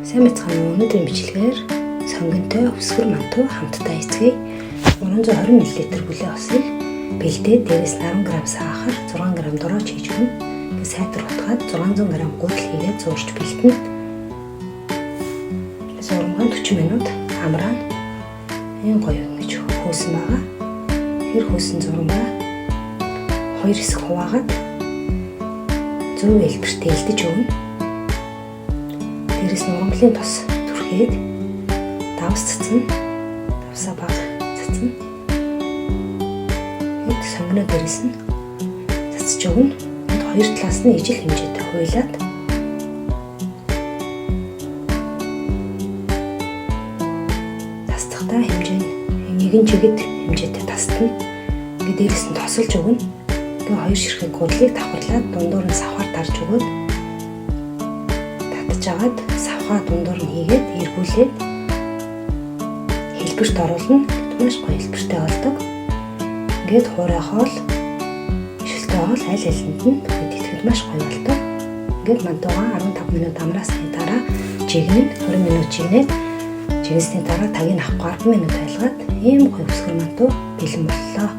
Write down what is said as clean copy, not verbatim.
Сайн байцгаана уу? Өнөөдрийн бичлэгээр сонгинтой өсгөр манту хамтдаа эцгээе. 320 мл бүлээн усыг бэлдээд дээрээс 10 г сахар, 6 г дорооч хийж өгнө. Ингээ сайтар утгаад 600 г гудал хийгээд зуурч бэлтэнэ. Зурмгаа 40 минут амраана. Энэ гоё ингэж хөөсөн байгаа. Тэр хөөсөн зурмгаа хоёр хэсэг хуваагаад зөв хэлбэрт элдэж өгнө. Дээрээс нь ургамлын тос түрхээд давс цацна. Давсаа бага цацна. Тэгэд сонгиноо дээрээс нь цацж өгнө. Энд хоёр талаас нь ижил хэмжээтэй хуйлаад тасцахдаа хэмжээ нь нэгэн чигэд хэмжээтэй тастна. Ингээд дээрээс нь тосолж өгнө. Тэгээ хоёр ширхэг гудлыг давхарлаад дундуур нь савхаар дарж өгөөд татж агаад савхаа дундуур нь хийгээд эргүүлээд хэлбэрт оруулна. Маш гоё хэлбэртэй болдог. Ингээд хуурай хоол, шилтэй хоол аль алинд нь идэхэд маш гоё болдог. Ингээд мантуугаа 15 минут амраасны дараа жигнэ, 20 минут жигнээд жигнэсний дараа тагийг авах 3 минут айлгаад ийм гоё өсгөр мантуу бэлэн боллоо.